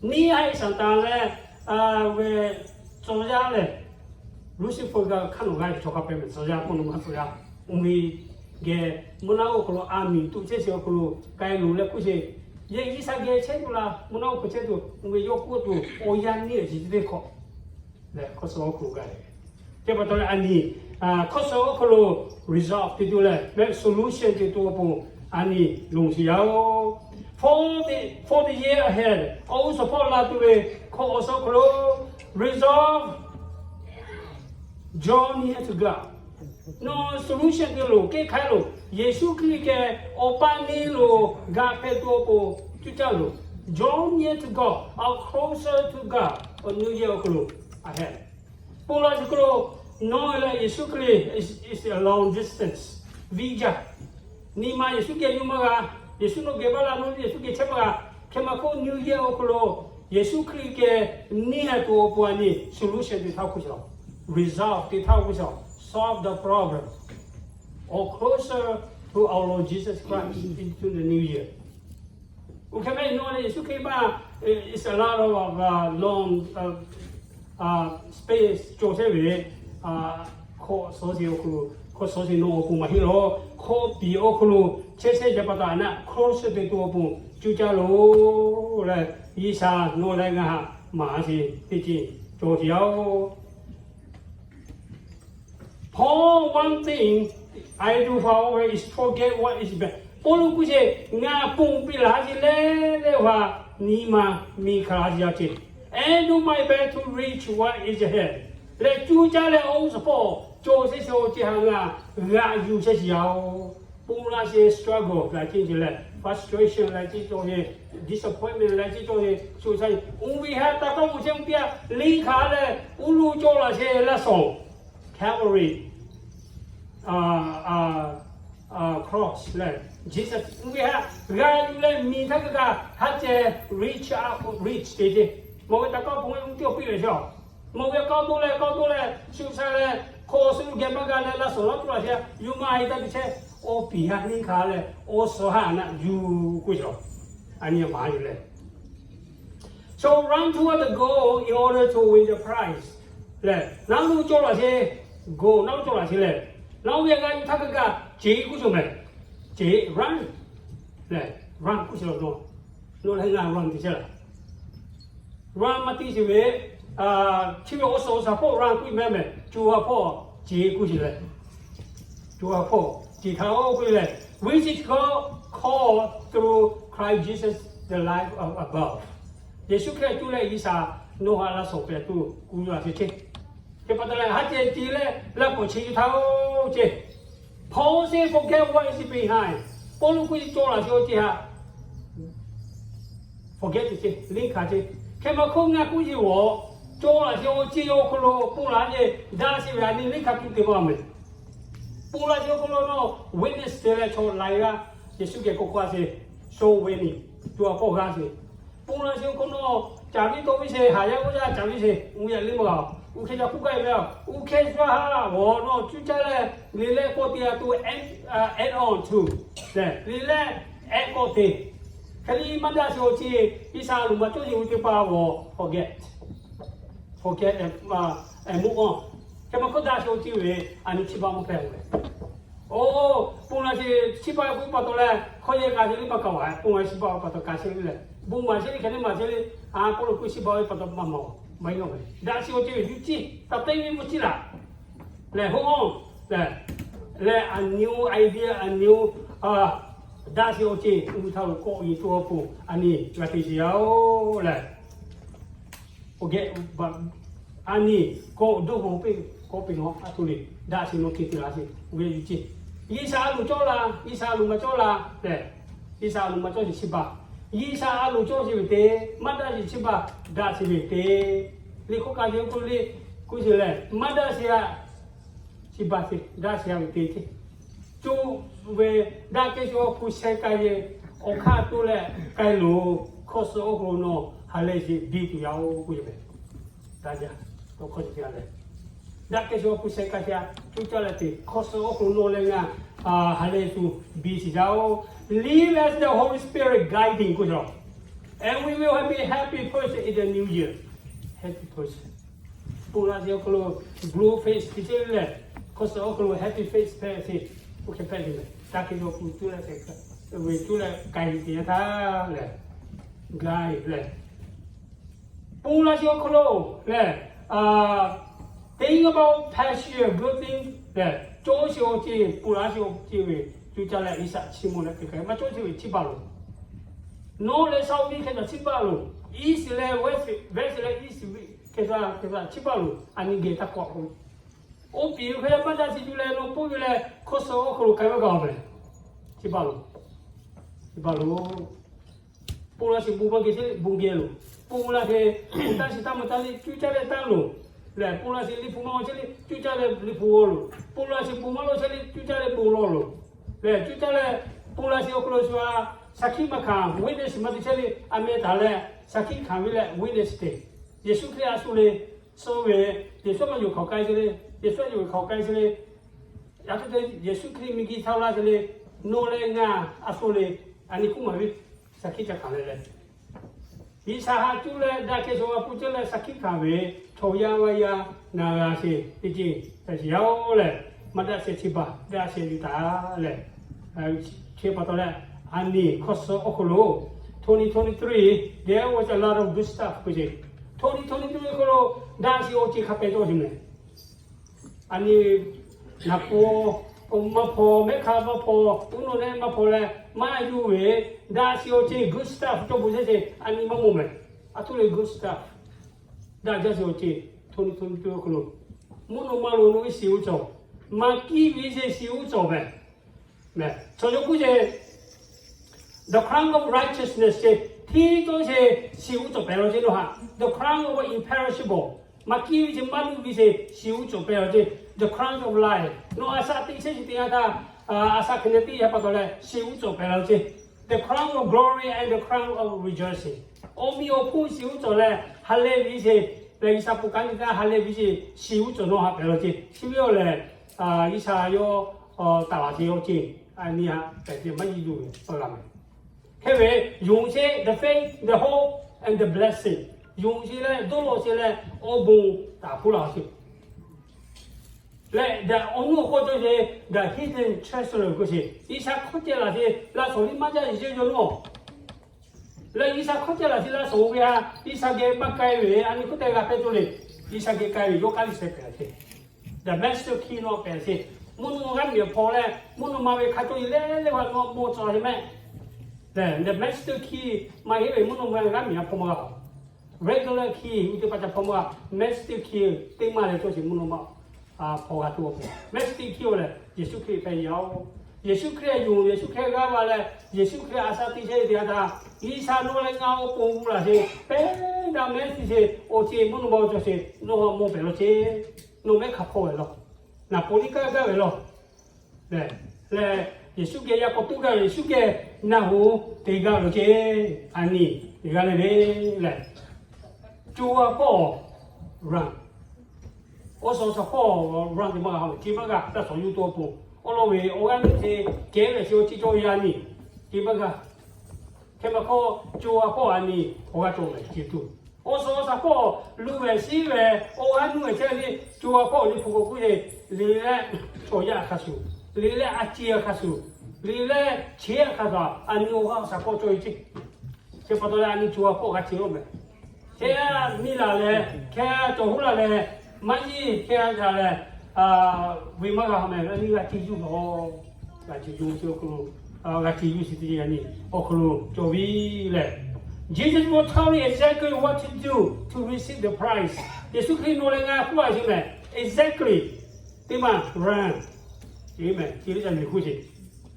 Neˇ haiˬ Saˍtanˍ leh ve tcuh yaˇ lehˬ, Lucifer g'a hk'aˇ nawˬ g'a ve chaw hk'a peu-eˬ ve tcuh yaˇ k'oˆ nawˬ maˇ tcuh yaˇ, oˇ ve geh mvuhˇ naw g'awˇ awˬ hk'aw lo a miˬ tuꞈ chehˇ sheˍ awˬ hk'aw lo k'ai loˬ leh k'oˆ sheˍ. Yehˬ G'uiˬsha geh chehˇ tuˬ laˬ, mvuhˇ naw g'awˇ hk'aw chehˇ tuˬ, oˇ ve yawˇ k'oˆ tuˬ awˬ yanˇ neˇ ve chi teˇ hkawꞈ lehˬ, hkawˇ suh awˬ hk'aw lo g'a ve. Chi pa taw leh a nyi hkawˇ suh awˬ hk'aw lo resolve te tuˬ leh mehˆ solution te tuˬ awˬ pon a nyi loˬ sheˍ yaˇ-oˬ. Forty, forty year ahead, awˬ g'uˇ suhˍ hpawˇ la tuˬ ve hkawˇ awˬ suhˉ hk'aw lo, resolve, draw near to God. Nawˬ solution te loˬ, keˇ hk'aiˉ loˬ, Yeˍsuˆ Hkriꞈ geh awˬ pa neˇ loˬ, ga hpehꞈ tuˬ awˬ pon cuˇ caˇ loˬ. Draw near to God, or closer to God, awˬ New Year awˬ hk'aw lo, ahead. Ponˬ laˬ shiˍ hk'aw lo, nawˬ leh Yeˍsuˆ Hkriꞈ is, is a long distance, vision. Nyi ma Yeˍsuˆ geh nyi ma g'a, Yeˍsuˆ nawˬ geh maˇ la, nawˬ Yeˍsuˆ geh chehˇ maˇ g'a. Hk'e maˇ k'oˆ, New Year awˬ hk'aw lo Yeˍsuˆ Hkriꞈ geh neˇ haiˬ tuˬ awˬ pon a nyi solution te htaˇ k'oˆ shaˍ, resolve te htaˇ k'oˆ shaˍ, solve the problem, or closer to our Lord Jesus Christ into the New Year. Oˇ hk'e maˇ heˆ, nawˬ leh Yeˍsuˆ Hkriꞈ maˇ, is a lot of long space cawˬ chehˇ ve, hkawˇ suhˍ sheˍ awˬ hk'aw lo, hkawˇ suhˍ sheˍ nawˬ awˬ pon maˇ heˆ lawˬ. Hkawˇ piˍ awˬ hk'aw lo chehˇ chehˇ jaˇ pa taw, a naˆ hkawˇ suhˍ te tuˬ awˬ pon cuˇ caˇ loˬ leh, G'uiˬsha nawˬ leh ngaˬ maˍ sheˍ teˇ ceuˬ cawˬ sheˍ yaˇ oˬ. Paul, one thing I do, however, is forget what is behind. Pawˇluꞈ k'oˆ sheˍ, ngaˬ ponˬ piˇ laˬ sheˍ leh leh, nyi ma miˬ hkanˍ laˬ sheˍ yaˇ ceˇ. And do my best to reach what is ahead. Leh cuˇ caˇ leh awˬ g'uˇ suhˍ hpawˇ cawˬ chehˇ sheˍ awˬ ceuˬ htaꞈ ngaˬ g'aꞈ yuˬ chehˇ sheˍ yaˇ oˬ. Ponˬ laˬ sheˍ struggle laꞈ ceˇ leh, frustration laꞈ ceˇ cawˬ sheˍ, disappointment laꞈ ceˇ cawˬ sheˍ, suꞈ sha, oˇ ve ha taˇ kawˆ moˍ chehˇ teˇ g'aˇ liˇ hkanˍ leh uˉ lo cawˬ laˬ sheˍ laˇ shawˍ, Calvary cross leh, Jiˇsaꞈ oˇ ve ha g'a yuˬ leh miˬ htaˇ kaꞈ kaꞈ ha ceh reach, reach te ceˇ. Mawˬ ve taˇ kawˆ pon ve uˉ teˇ awˬ piˇ leh shaˍ, mawˬ ve kawˆ to leh kawˆ to leh suꞈ sha leh, hk'aw suh geh maˇ g'a leh laˇ shawˍ laˇ tuˬ laˬ sheˍ, yuˬ maˇ heˆ taˇ te chehˇ, awˬ piˍ ha liˇ hkanˍ leh awˬ suhˍ ha naˆ yuˬ k'oˆ shaˍ, a nyi maˍ yuˬ leh So run toward the goal in order to win the prize. Leh, naˉ lo cawˬ laˬ sheˍ, goal naˉ lo cawˬ laˬ sheˍ leh, naˉ lo ve g'a yuˬ htaˇ kaꞈ kaꞈ ceˬ k'oˆ cawˬ mehˍ. Ceˬ, run. Leh, run k'oˆ sheˍ lawˬ, nawˬ leh ngaˬ run te chehˇ laˬ. Run maˇ te sheˍ ve, chi ve awˬ suhˍ awˬ shaˍ hpawˇ run k'oˆ mehˍ mehˍ, co ha hpawˇ ceˬ k'oˆ sheˍ leh, co ha hpawˇ ceˬ htaꞈ oˇ k'oˆ leh, which is called, called through Christ Jesus the life above. Yeˍsuˆ Hkriꞈ cuˇ leh G'uiˬsha nawˬ htaꞈ laˇ shawˍ pehˍ tuˬ kuˬ yuˬ laˬ sheˍ ceˇ. Hk'e pa taw leh ha ceh ceˬ leh laˇ k'awꞈ chi yuˬ htaˇ oˇ ceˇ. Paul said, forget what is behind. Pawˇluꞈ k'oˆ, cawˬ laˬ sheˍ awˬ ceuˬ htaꞈ forget te ceˇ, liˇ hkanˍ ceˇ. Hk'e maˇ hk'oˆ ngaˬ k'oˆ yeˬ g'awˬ, cawˬ laˬ sheˍ awˬ ceuˬ awˬ hk'aw lo ponˬ laˬ yeˬ daꞈ sheˍ ve a nyi liˇ hkanˍ tuˬ te maˇ mehˍ. Ponˬ laˬ sheˍ awˬ hk'aw lo nawˬ witness te leh chaw laiˬ g'aˇ Yeˍsuˆ geh k'oˆ k'oˆ a sheˍ, soul winning, co ha hpawˇ g'aˇ sheˍ. Ponˬ laˬ sheˍ awˬ hk'aw nawˬ caˍ viˉ taw viˉ sheˍ, haˍ yaˇ g'aˇ yaˇ caˍ viˉ sheˍ, uˇ yaꞈ liˇ maˇ g'a. Uˇ hkeh ca k'oˆ gaˇ ve, uˇ hkeh ca ha g'awˬ nawˬ cuˇ caˇ leh le leh k'awꞈ te a to, add on to, le leh add k'awꞈ te. Hk'e liˇ maˇ daꞈ sheˍ awˬ ceuˬ, G'uiˬsha loˍ maˇ cawˇ sheˍ ve teˇ hpaˍ g'awˬ forget, forget and move on. Hk'e maˇ hk'oˆ daꞈ sheˍ awˬ ceuˬ ve a nyi chi baˆ maˇ hpehꞈ ve. Oˇ, ponˬ laˬ sheˍ chi baˆ k'oˆ pa taw leh hk'aw yehˬ kaꞈ sheˍ liˇ maˇ kaꞈ wa, ponˬ laˬ sheˍ chi baˆ pa taw kaꞈ sheˍ liˇ leh, bon maˍ sheˍ liˇ, hk'e liˇ maˍ sheˍ liˇ, a Pawˇluꞈ k'oˆ chi baˆ ve pa taw maˇ maw, maˇ heˆ. Daꞈ sheˍ awˬ ceuˬ yuˬ ciˇ, taꞈ teˇ ve maˇ ciˇ laˬ. Leh hoˆ, leh, leh a nyi oˇ idea, a nyi oˇ, daꞈ sheˍ awˬ ceuˬ uˇ htaˇ lo kawˆ yeˬ to awˬ pon a nyi g'a te sheˍ yaˇ oˬ leh, a nyi kawˆ dawˇ hawˬ piˇ, kawˆ piˇ nawˬ a to le, daꞈ sheˍ nawˬ te te laˬ sheˍ uˇ ve yuˬ ciˇ. G'uiˬsha a loˍ cawˇ la, G'uiˬsha a loˍ maˇ cawˇ la tehꞈ, G'uiˬsha a loˍ maˇ cawˇ sheˍ chi baˆ, G'uiˬsha a loˍ cawˇ sheˍ ve te, maˇ daꞈ sheˍ chi baˆ daꞈ sheˍ ve te. Liꞈ hk'oˆ kaꞈ sheˍ k'oˆ le, k'oˆ sheˍ leh maˇ daꞈ sheˍ a chi baˆ te daꞈ sheˍ a ve te ceˇ. Co ve daꞈ kehˬ sheˍ awˬ hpu sheh k'ai ve, awˬ hk'aˇ to leh k'ai loˬ, hkawˇ suh awˬ hk'aw lo nawˬ ha lehˬ sheˍ biˇ tuˬ yaˇ oˬ k'oˆ ve. Daꞈ jaˇ, tawˇ hkawˇ ceh te a leh, daꞈ kehˬ sheˍ awˬ hpu sheh k'ai sheˍ a, co caˇ leh te hkawˇ suh awˬ hk'aw lo nawˬ leh ngaˬ ha lehˬ tuˬ biˇ sheˍ yaˇ oˬ. Live as the Holy Spirit guiding k'oˆ ve, and we will have a happy person in the new year. Happy person. Ponˬ laˬ sheˍ awˬ hk'aw lo gloomy face te ceˇ leh, hkawˇ suh awˬ hk'aw lo happy face hpehꞈ sheˍ. Oˇ hk'e hpehꞈ ve lehˬ, daꞈ kehˬ sheˍ awˬ hpu cuˇ leh, ve cuˇ leh k'ai ve te yaˇ htaˇ lehˬ, guide leh, ponˬ laˬ sheˍ awˬ hk'aw lo lehˬ, think about past year good thing lehˬ, cawˇ sheˍ awˬ ceuˬ, ponˬ laˬ sheˍ awˬ ceuˬ ve co caˇ leh G'uiˬsha chiˇ mvuh leh te k'ai maˇ cawˇ sheˍ ve chi baˆ loˬ. North leh south wind hk'e htaꞈ chiˇ baˆ loˬ. East leh west, west leh east wind hk'e htaꞈ, hk'e htaꞈ chiˇ baˆ loˬ. A nyi geh taˇ k'awꞈ k'o, oˇ piˍ ve hk'e maˇ daꞈ sheˍ tuˬ leh nawˬ pfuhˇ ve leh hkawˇ suh awˬ hk'aw lo k'ai ve gaˬ ve. Chiˇ baˆ loˬ. Chiˇ baˆ loˬ. Pon la sheˍ bon maˇ geh chehˇ le, bon geh loˬ. Pon la sheˍ, taˇ shiˍ taˇ ma taˇ le, cuˇ caˇ leh taˇ loˬ. Lehˬ, pon la sheˍ liꞈ hpu maˇ g'aw chehˇ le, cuˇ caˇ leh liꞈ hpu g'aw loˬ. Pon la sheˍ bon maˇ lawˇ chehˇ le, cuˇ caˇ leh bon lawˇ loˬ. Lehˬ, cuˇ caˇ leh pon la sheˍ awˬ hk'aw lo shu a shaˍ hkiˆ maˇ hkanˍ, witness maˇ te chehˇ le, a meh taˍ leh shaˍ hkiˆ hkanˍ ve leh witness te. Yeˍsuˆ Hkriꞈ a shu le, suh ve, Yeˍsuˆ maˇ yonˍ hk'aˬ k'ai chehˇ le, Yeˍsuˆ yonˍ hk'aˬ k'ai chehˇ le, yaꞈ hk'aˇ te Yeˍsuˆ Hkriꞈ miˬguiˬ htaˇ laˇ chehˇ le, nawˬ leh ngaˬ a shu le, a nyi hkuˇ maˬ ve shaˍ hkiˆ ca hkanˍ leh leh G'uiˬsha haꞈ cuˇ leh daꞈ kehˬ shawˍ g'a pun cehˇ leh shaˍ hkiˆ hkanˍ ve chaw yaˇ vaˇ yaˇ na g'a sheˍ teˇ ceuˬ, yaꞈ sheh yaˇ oˬ lehˬ, maˇ daꞈ sheh chi baˬ daꞈ sheh yuˬ taˍ lehˬ, chi pa taw leh, a nyi hkawˇ suh awˬ hk'aw lo, twenty twenty-three, there was a lot of good stuff k'oˆ ce. Twenty twenty-three awˬ hk'aw lo daꞈ sheh awˬ ceuˬ hk'a pehꞈ cawˇ sheˍ mehˍ. A nyi naˍ po, maˇ hpaw, mehˆ hk'a maˇ hpaw, uˉ nawˬ leh maˇ hpaw leh maˇ yuˬ ve, daꞈ sheh awˬ ceuˬ good stuff cawˇ bon chehˇ ce, a nyi maˇ mawˬ mehˍ. A htoꞈ le good stuff, daꞈ jaˇ sheh awˬ ceuˬ, twenty twenty-three awˬ hk'aw lo, mvuhˇ naw ma lo nawˬ ve shiˍ uˉ cawˬ, maˇ kiˇ ve sheˍ shiˍ uˉ cawˬ mehˍ. Mehˍ, chaw yaˇ k'oˆ ce, the crown of righteousness ce, hteˇ cawˇ sheˍ shiˍ uˉ cawˬ pehˍ law ce nawˬ haꞈ, the crown of imperishable, maˇ kiˇ ve sheˍ maˇ luˇ ve sheˍ shiˍ uˉ cawˬ pehˍ law ce, the crown of life, nawˬ a shaꞈ teꞈ chehˇ sheˍ teˇ yanˇ htaˇ, a shaꞈ hk'e neh teˇ yanˇ pa taw leh shiˍ uˉ cawˬ pehˍ law ce, the crown of glory and the crown of rejoicing, awˬ miˬ awˬ hponˇ shiˍ uˉ cawˬ leh ha lehˬ ve sheˍ, leh G'uiˬsha pon kanˉ nyi htaˇ ha lehˬ ve sheˍ shiˍ uˉ cawˬ nawˬ haꞈ pehˍ law ce. Chi ve awˬ lehˬ, G'uiˬsha yawˇ taˍ laˬ ce awˬ ceuˬ, a nyi haꞈ pehꞈ ce maˇ yiˇ yuˬ ve awˬ g'a mehˍ. Hk'e ve yonˍ sheˍ, the faith, the hope and the blessing, yonˍ sheˍ leh dawˇ law sheˍ leh awˬ bon taˍ hpuˇ laˬ sheˍ. Leh awˬ nuˇ awˬ hk'aw cawˬ sheˍ, the hidden treasure k'oˆ sheˍ, G'uiˬsha hkawˇ ceh laˬ sheˍ laˇ shawˍ liˇ maˇ jaˇ sheˍ yawˇ nawˬ leh G'uiˬsha hkawˇ ceh laˬ sheˍ laˇ shawˍ ve a, G'uiˬsha geh maˇ k'ai ve a nyi hkawˇ te g'a hpehꞈ cawˇ le. G'uiˬsha geh k'ai ve yawˇ k'aˉ liˇ sheh pehˍ sheˍ. The master key nawˬ pehˍ sheˍ. Mvuhˇ naw ma g'aˇ miˬ hpawˇ leh mvuhˇ naw ma ve hk'a cawˇ yeˬ leh leh g'a nawˬ bon cawˬ sheˍ mehˍ. The master key maˇ heˆ ve mvuhˇ naw ma g'aˇ miˬ hpawˇ maˇ g'a. Regular key uˉ teˇ hpaˍ ca hpawˇ maˇ g'a, master key teˇ maˇ leh cawˇ sheˍ mvuhˇ naw ma hpawˇ g'a tuˬ awˬ pon. Master key awˬ lehˬ Yeˍsuˆ Hkriꞈ hpehꞈ yaˇ oˬ. Yeˍsuˆ Hkriꞈ yonˍ, Yeˍsuˆ Hkriꞈ g'aˇ va leh, Yeˍsuˆ Hkriꞈ a shaꞈ teꞈ chehˇ ve teˇ yanˇ htaˇ, G'uiˬsha nawˬ leh ngaˬ awˬ pon g'uˇ laˬ sheˍ, pehˉ daꞈ mehˉ tiˉ sheˍ, awˬ ceuˬ mvuhˇ naw ma cawˬ sheˍ, nawˬ mawˬ pehˍ law ce. Nawˬ mehˉ hk'a hpawˇ ve law, naˍ po liˇ kaˇ gaˇ ve law. Lehˬ, Yeˍsuˆ geh yaˇ k'awꞈ toˇ gaˇ ve, Yeˍsuˆ geh naˬ hoꞈ te gaˇ ve law ce. A nyi, g'a leh ve lehˬ, co ha hpawˇ ranˇ, awˬ suhˍ awˬ shaˍ hpawˇ ranˇ te maˇ g'a, ce maˇ g'a, taˇ shawˍ yuˇ to awˬ pon, awˬ lawn ve awˬ g'aˇ nuˇ te kehˉ ve chi awˬ ceuˬ cawˬ yaˇ nyi, ce maˇ g'a. Hk'e maˇ hk'aˇ, co ha hpawˇ a nyi awˬ g'aˇ cawˬ ve ce tuˬ, awˬ suhˍ awˬ shaˍ hpawˇ luˬ ve shiˉ ve awˬ g'aˇ nuˇ ve chehˇ ve co ha hpawˇ liꞈ hpu k'o k'oˆ ve, liꞈ leh chaw yaˇ hk'a shuˍ, liꞈ leh a ciˉ hk'a shuˍ, liꞈ leh cheˉ hk'a shuˍ, a nyi awˬ g'aˇ awˬ shaˍ hpawˇ cawˬ ve ce. Chi pa taw leh a nyi co ha hpawˇ g'a ce laˇ mehˍ. Hk'e a nyi laˬ leh, hk'e a cawˬ hoˉ laˬ leh, maˇ nyi hk'e a laˬ leh, ve maˇ g'a ha mehˍ, a nyi g'a ce yuˬ lawˬ. G'a ce yuˬ chi awˬ hk'aw lo, g'a ce yuˬ chi teˇ yanˇ nyi awˬ hk'aw lo cawˬ ve lehˬ, Jesus will tell you exactly what to do to receive the prize. Yeˍsuˆ Hkriꞈ nawˬ leh ngaˬ k'oˆ a sheˍ mehˍ, exactly. Teˇ maˬ ranˇ, amen, chi teˇ ca miˬ hk'oˆ sheˍ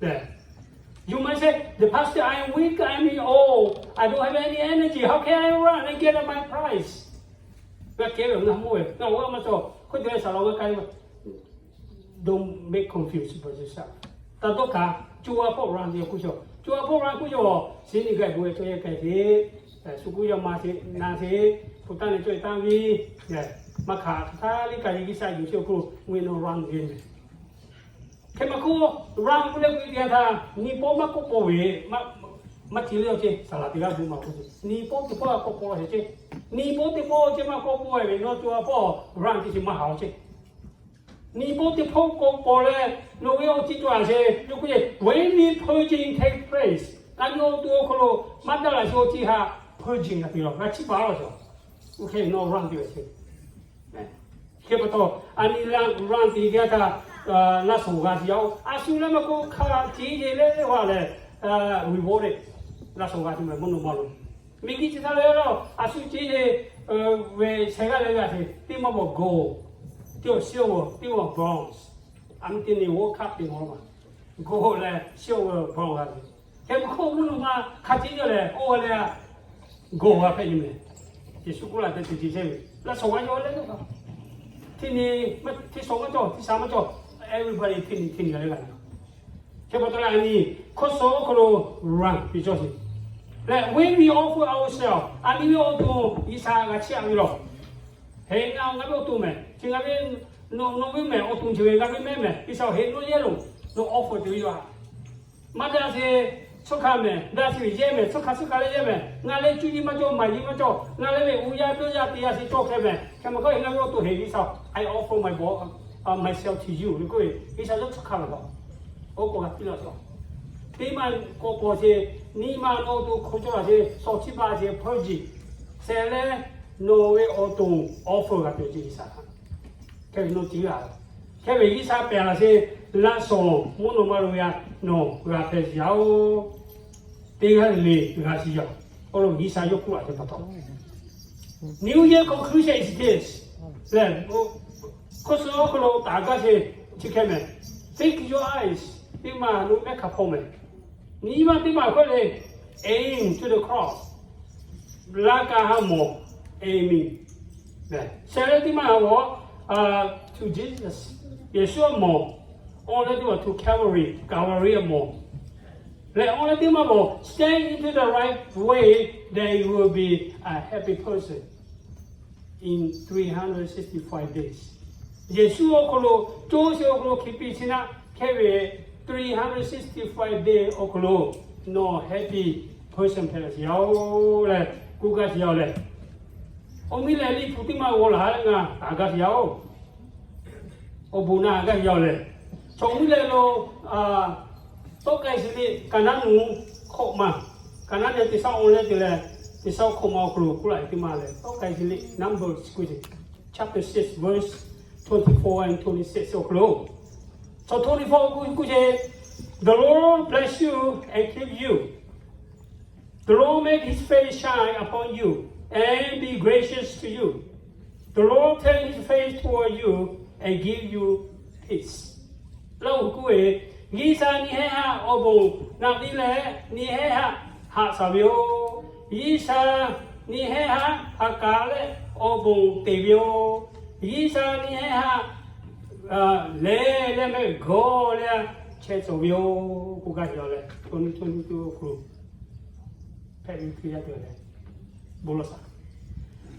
lehˬ, you might say, the pastor, I am weak, I am old, I don't have any energy. How can I run and get my prize? G'a kehˉ ve ngaˬ mawˇ ve, ngaˬ awˬ g'aˇ maˇ cawˬ, hk'oˆ te leh shaˍ laꞈ g'a k'ai ve. Don't make confuse about yourself. Taˇ dawˇ kaꞈ, co ha hpawˇ ranˇ te k'oˆ cawˬ, co ha hpawˇ ranˇ k'oˆ cawˬ, shiˍ nyi gaˬ bon ve cawˇ yehˇ k'ai sheˍ, shu kuˇ yaˇ ma sheˍ na sheˍ, hpu taˇ leh cawˇ e taˇ ve, maˇ hk'aˬ htaˇ liˇ kaꞈ G'uiˬsha yuˬ chi awˬ hk'aw lo, we know ranˇ ve mehˍ. Hk'e maˇ k'oˆ, ranˇ k'oˆ leh k'oˆ ve teˇ yanˇ htaˇ, nyi pawˆ maˇ k'awꞈ paw ve, maˇ ci leh awˬ ceuˬ saˍ laꞈ teˇ g'aˇ bon maˍ k'oˆ ce. Nyi pawˆ teˇ pawˆ k'awꞈ paw sheˍ ce. Nyi pawˆ teˇ pawˆ awˬ ceuˬ maˇ k'awꞈ paw ve, nawˬ co ha hpawˇ ranˇ teˇ ceuˬ maˇ haꞈ awˬ ce. Nyi pawˆ teˇ pawˆ k'awꞈ paw leh, nawˬ ve awˬ ceuˬ cawˬ a sheˍ, yawˇ k'oˆ ce, when the purging take place, a nyi awˬ to awˬ hk'aw lo maˇ daꞈ laˬ sheˍ awˬ ceuˬ htaꞈ purging g'a te law, g'a ciˇ paˍ law cawˬ. Oˇ hk'e nawˬ ranˇ te ve ce. Hk'e pa taw, a nyi ranˇ te teˇ yanˇ htaˇ, laˇ shawˍ g'a shiˍ yaˇ oˬ. A shu leh maˇ k'oˆ hk'a ciˉ le leh le wa lehˬ, reward leh, Laˇ shawˍ g'a tuˬ mehˍ mvuhˇ naw ma lo. Miˬguiˬ chi htaˇ leh lawˇ a shu ce le, ve sheh g'aˇ leh g'a te teˇ maˇ bawˬ gold, teˇ awˬ silver, teˇ maˇ bawˬ bronze. A mvuhˇ teˇ ni oˇ hk'aˆ te maw ma, gold leh silver, bronze g'a ve. Hk'e mvuhˇ hk'oˆ mvuhˇ naw ma hk'a ce yawˇ lehˬ oˇ g'a leh gold g'a hpehꞈ nyi mehˍ. Yeˍsuˆ k'oˆ laˇ te teˇ ce chehˇ ve laˇ shawˍ g'a yawˇ leh teˇ hpaˍ, teˇ ni, teˇ shawˍ maˇ cawˬ, teˇ sha maˇ cawˬ, everybody teˇ ni teˇ ni g'a leh g'a ve. Hk'e pa taw leh a nyi hk'awˇ suh awˬ hk'aw lo run te cawˇ sheˍ. Leh when we offer ourselves, a nyi ve awˬ to G'uiˬsha g'a chiˇ aꞈ ve lawˬ. Heˍ, ngaˬ ngaˬ ve awˬ to mehˍ, chi ngaˬ ve, nawˬ ve mehˍ, awˬ to chi ve ngaˬ ve mehˍ mehˍ, G'uiˬsha heˍ nawˬ yehˇ loˬ, nawˬ offer te ve yoˬ a. Maˇ daꞈ sheˍ, tcuhˉ hkanˇ mehˍ, daꞈ sheˍ ve yehˇ mehˍ, tcuhˉ hkanˇ tcuhˉ hkanˇ leh yehˇ mehˍ, ngaˬ leh cuˇ yiˇ maˇ cawˬ, maˍ yiˇ maˇ cawˬ, ngaˬ leh ve uˇ yaˇ dawˇ yaˇ te yaˇ sheˍ cawˬ hk'e mehˍ. Hk'e mehˍ k'o, ngaˬ ve awˬ to heˍ G'uiˬsha, I offer my bo-, myself to you k'oˆ ve, G'uiˬsha yawˇ tcuhˉ hkanˇ ve k'o, oˇ k'o g'a piˇ laˇ sheˍ. Teˇ maˇ k'awꞈ pawˬ sheˍ, nyi ma nawˬ awˬ to hk'oˆ cawˬ laˇ sheˍ, shawˍ chiˇ baˬ sheˍ, pawˇ jiˬ shehˍ leh, nawˬ ve awˬ to offer g'a te ce G'uiˬsha htaꞈ. Hk'e ve nawˬ ciˉ g'a, hk'e ve G'uiˬsha pehˬ laˇ sheˍ, laˇ shawˍ mvuhˇ naw ma lo g'a, nawˬ g'a hpehꞈ sheˍ yaˇ oˬ. Teˇ g'aˇ le le g'a shiˍ yaˇ. Awˬ lawn G'uiˬsha yawˇ k'oˆ laˇ te pa taw, New Year conclusion is this. Lehˬ, hk'awˇ suh awˬ hk'aw lo taˍ gaˇ sheˍ chi hk'e mehˍ. Fix your eyes. Teˇ maˇ lo mehˆ hk'a hpawˇ mehˍ. Nyi ma teˇ maˇ hk'aw le, aim to the cross. Laˇ kaꞈ ha mawˬ, aiming. Shehˍ leh teˇ maˇ ha mawˬ, to Jesus. Yeˍsuˆ ha mawˬ. Awˬ leh teˇ maˇ to Calvary, Calvary ha mawˬ. Leh awˬ leh teˇ maˇ mawˬ, stand into the right way, then you will be a happy person in three hundred sixty-five days. Yeˍsuˆ awˬ hk'aw lo, co sheˍ awˬ hk'aw lo hk'e piˇ chi naˆ hk'e ve three hundred sixty-five day awˬ hk'aw lo nawˬ happy person hpehꞈ sheˍ yaˇ oˬ leh, k'oˆ gaˇ sheˍ yaˇ oˬ leh, awˬ miˇ lehˬ liꞈ hpu teˇ maˇ g'aw laˬ leh ngaˬ taˍ gaˇ sheˍ yaˇ oˬ. Awˬ bon naꞈ gaˇ yaˇ oˬ lehˬ, chaw miˇ leh lo, tawˆ k'ai sheˍ le, kaˍnaˆ nuˇ hkawꞈ ma, kaˍnaˆ leh teˇ shaˉ awˬ leh te leh, teˇ shaˉ hkawꞈ ma awˬ hk'aw lo k'oˆ laꞈ teˇ maˇ leh tawˆ k'ai sheˍ le, Numbers chapter six verse twenty-four and twenty-six awˬ hk'aw lo, twenty-four k'oˆ k'oˆ ce, The Lord bless you and keep you. The Lord make his face shine upon you and be gracious to you. The Lord turn his face toward you and give you peace. Laˇ hu k'oˆ ve, G'uiˬsha nyi hehˉ haˆ awˬ bon naꞈ piˇ leh, nyi hehˉ haˆ haꞈ shaˍ ve yoˬ. G'uiˬsha nyi hehˉ haˆ haꞈ kaꞈ leh awˬ bon te ve yoˬ. G'uiˬsha nyi hehˉ haˆ lehˬ leh mehˆ g'awˇ leh chehˇ cawˬ ve yoˬ k'oˆ gaˇ sheˍ yaˇ leh, co nuˇ co nuˇ co hk'aw lo hpehꞈ ve Hkriꞈ yaˇ te leh, bon lawˬ shaˍ.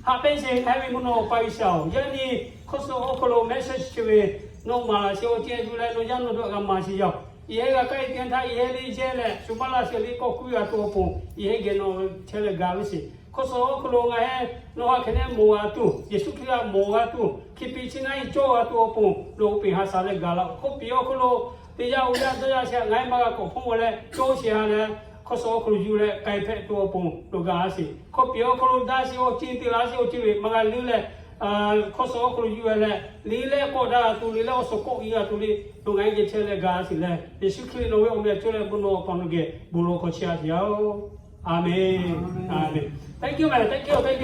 Haꞈ pehnˇ sheˍ, haꞈ ve mvuhˇ naw pa G'uiˬsha oˬ. Yaˇ nyi hk'awˇ suh awˬ hk'aw lo message chi ve, nawˬ maˍ laꞈ sheˍ awˬ ceuˬ yuˬ leh nawˬ yaˇ nawˬ dawˇ g'a maˍ sheˍ yaˇ. Yehˇ g'a kaˇ e te htaˇ yehˇ le yehˇ leh shu maˇ laˇ sheˍ le kawˆ kuiˉ g'a tuˬ awˬ pon, yehˇ geh nawˬ chehˇ leh ga ve sheˍ. Hk'awˇ suh awˬ hk'aw lo ngaˬ hehˉ nawˬ ha hk'e nehˉ mawˬ g'a tuˬ, Yeˍsuˆ Hkriꞈ g'a mawˬ g'a tuˬ, hkiˇ piˇ chi ngaˇ e cawˇ g'a tuˬ awˬ pon nawˬ oˇ peˬ ha shaˍ leh gaˬ laˇ-oˬ. Hkawˇ piˍ awˬ hk'aw lo teˇ yanˇ uiˍ yaˇ dawˇ yaˇ sheˍ, ngaˬ hehˉ maˇ g'a k'awꞈ hpawˇ mawˬ leh cawˇ sheˍ ha leh, hk'awˇ suh awˬ hk'aw lo yuˬ leh k'ai hpehꞈ tuˬ awˬ pon nawˬ gaˬ sheˍ. Hkawˇ piˍ awˬ hk'aw lo daꞈ sheˍ awˬ ceuˬ te laˇ sheˍ awˬ ceuˬ ve maˇ g'a leuˉ leh, hk'awˇ suh awˬ hk'aw lo yuˬ leh, liꞈ leh k'awꞈ daꞈ tuˬ, liꞈ leh awˬ suhˍ k'awꞈ g'a tuˬ le, nawˬ ngaˬ hehˉ geh chehˇ leh gaˬ sheˍ leh, Yeˍsuˆ Hkriꞈ nawˬ ve awˬ meh cawˇ leh bon lawˬ pa nawˬ geh bon lawˬ hk'aw chehˇ a sheˍ yaˇ oˬ. Aˍmenˍ. Aˍmenˍ. Thank you, man. Thank you. Thank you.